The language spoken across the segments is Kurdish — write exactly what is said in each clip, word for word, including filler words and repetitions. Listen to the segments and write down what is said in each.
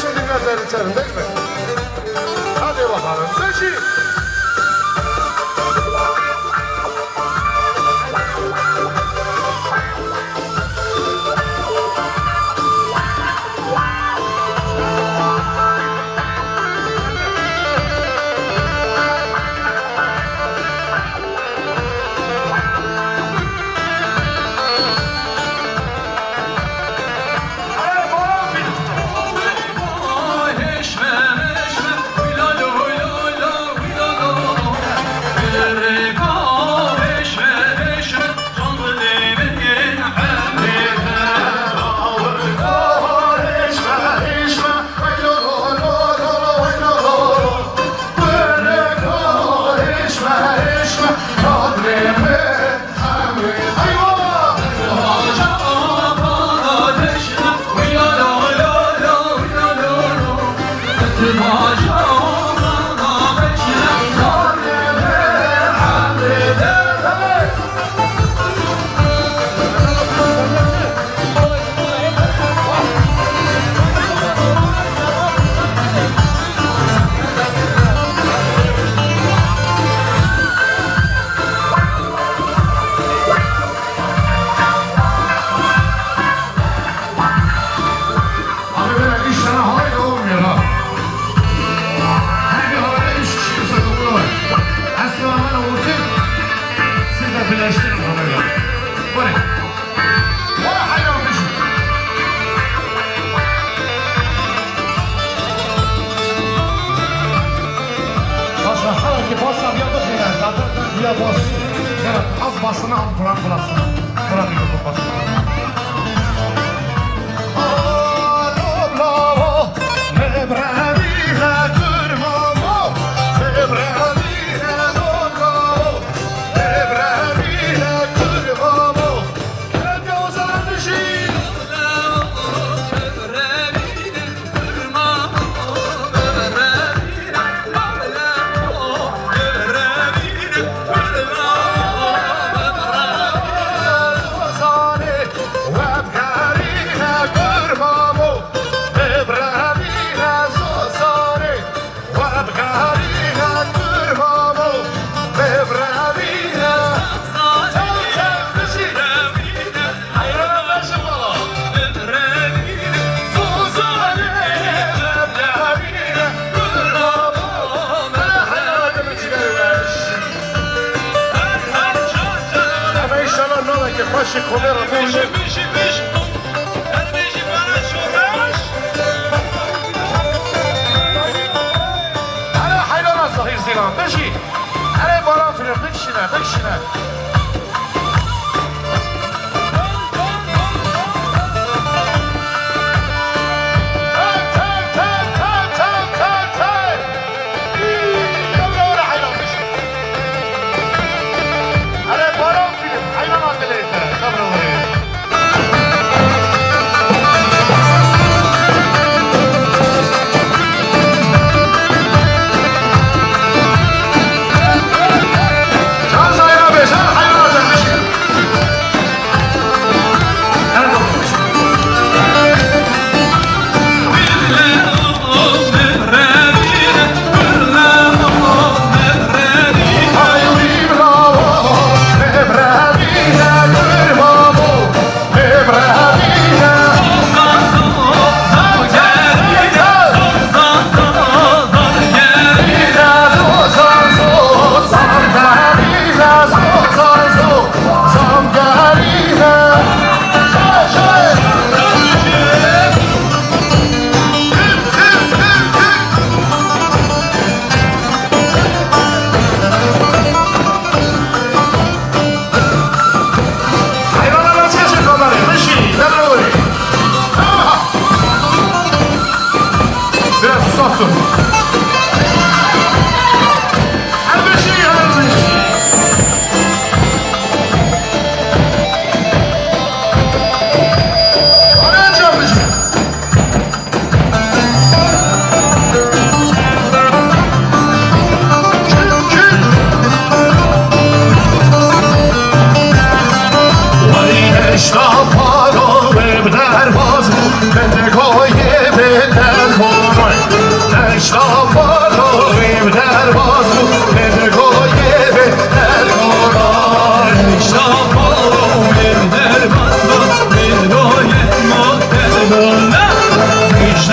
Şimdi biraz elini çevirin, değil mi? Hadi bakalım. Peki. Abi böyle üç tane halay da olmuyor ha. Her bir halayda üç kişi olsa kabul olur. Aslında bana olsun. Siz de birleştirin halayla. Böyle. Vay hayran bir şey. Başka hala ki basla bir yapıp yine. Zaten bir yapı. Yani az basını al, bırak, bırak. Bırak, yok, basını. Ev inşallah navekî xweş ê komê re bû. Hele heylana Zahîr Zîlan, bijî. Hele Baran Fîlm, bikişîne, bikişîne. Can Zahîra be, can heyran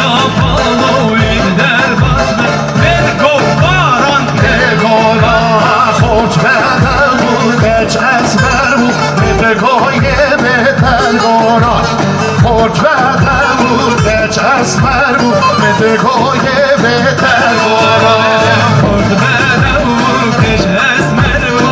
Apalowî derbas be, min got baran tê gola. Xort bedew bû, keç esmer bû, min digoyê bê telgora. Xort bedew bû, keç esmer bû, min digoyê bê telgora. Xort bedew bû, keç esmer bû,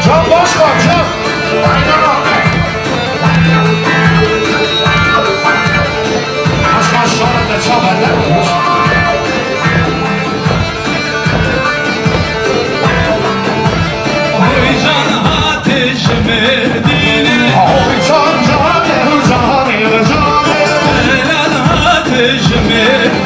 Can boş ver, can. Aynen öyle. Başkan şu anda çabuk. Can hatice Medine. Can, can, can, can. Helal hatice Medine.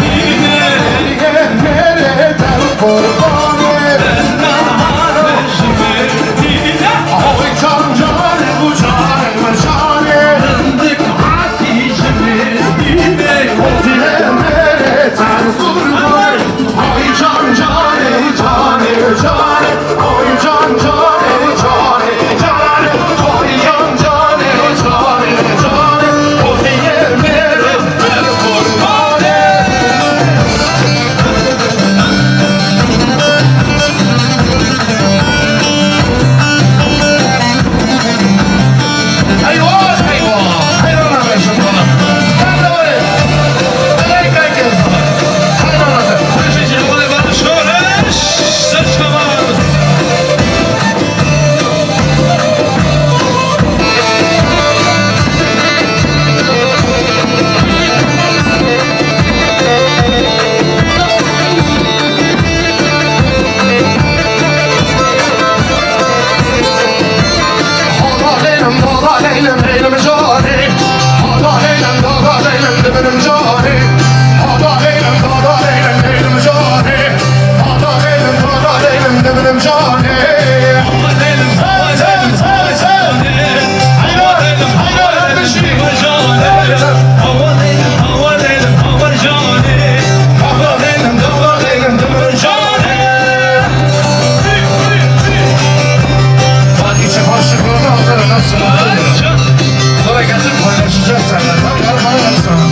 Beş tane, tamam, tamam, tamam, sana.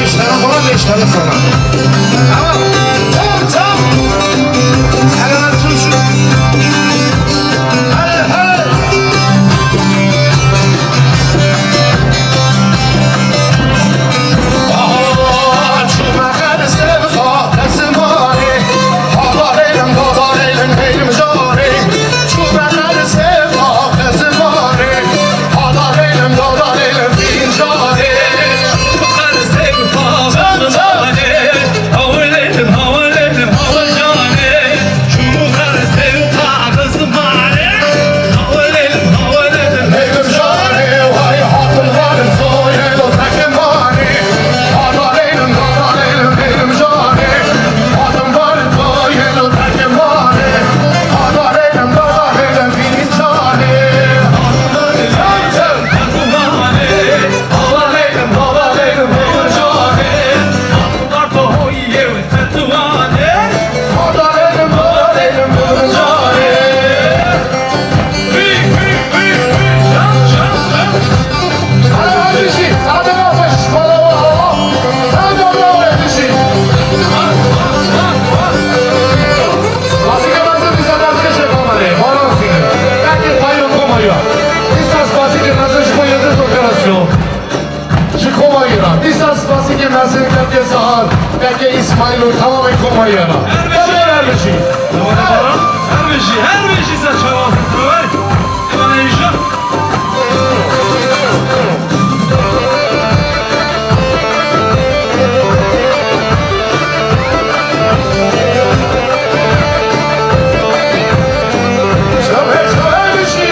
Beş tane falan, beş tane sana. Tamam, tamam, tamam. Hemen atın şu. Hadi, hadi. Ji Komayê re. Dîsa spasîkê mezin, kekê Sahar, kekê Îsmaîl û temamê Komayê re. Her bijî. Her bijî, her bijî ser çavan sesine ver. Hemen heyecan. Çavan, çavan bijî.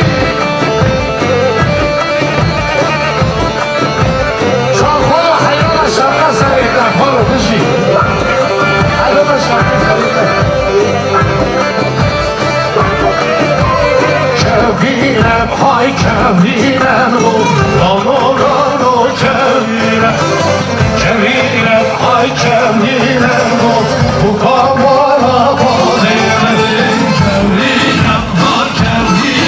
Şaxola heyrana şarkı serê de, xolo bijî. Heyrana şarkı serê de. Kevîne, hay kevîne, o, rano, rano, kevîne. Kevîne, hay kevîne, o, bu kamara bazê. Kevîne, hay kevîne.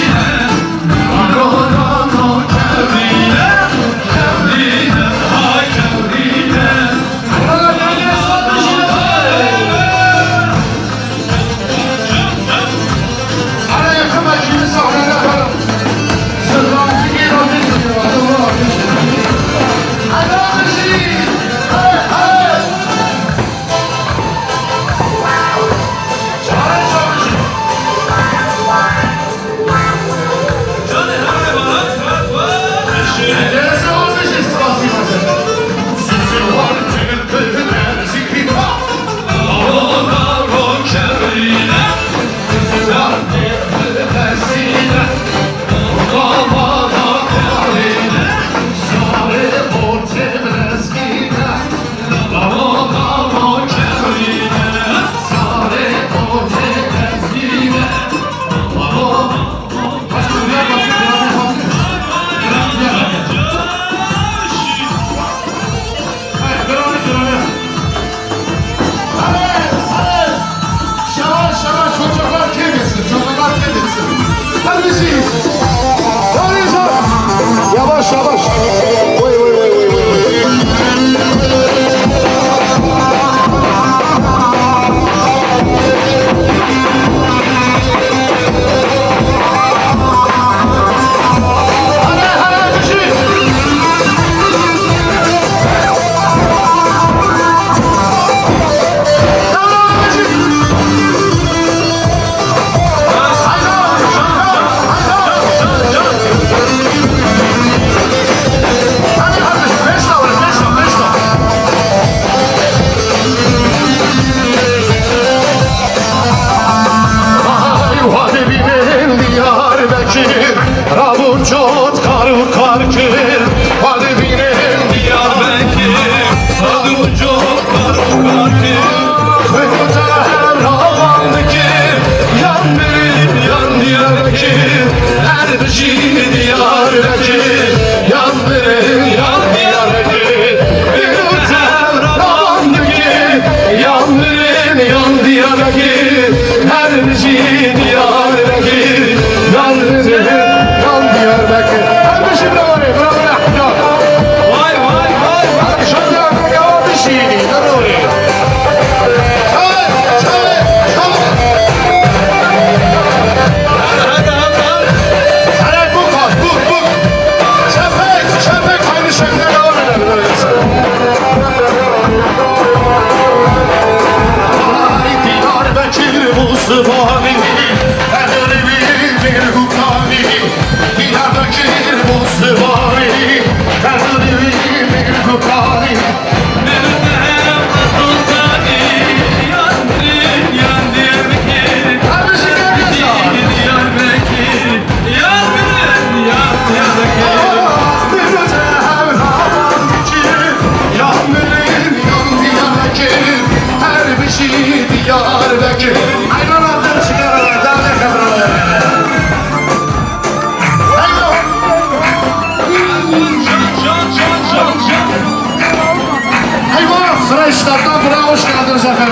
Sefer.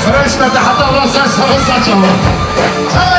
Freşte de heta lan sen sağa saça bak.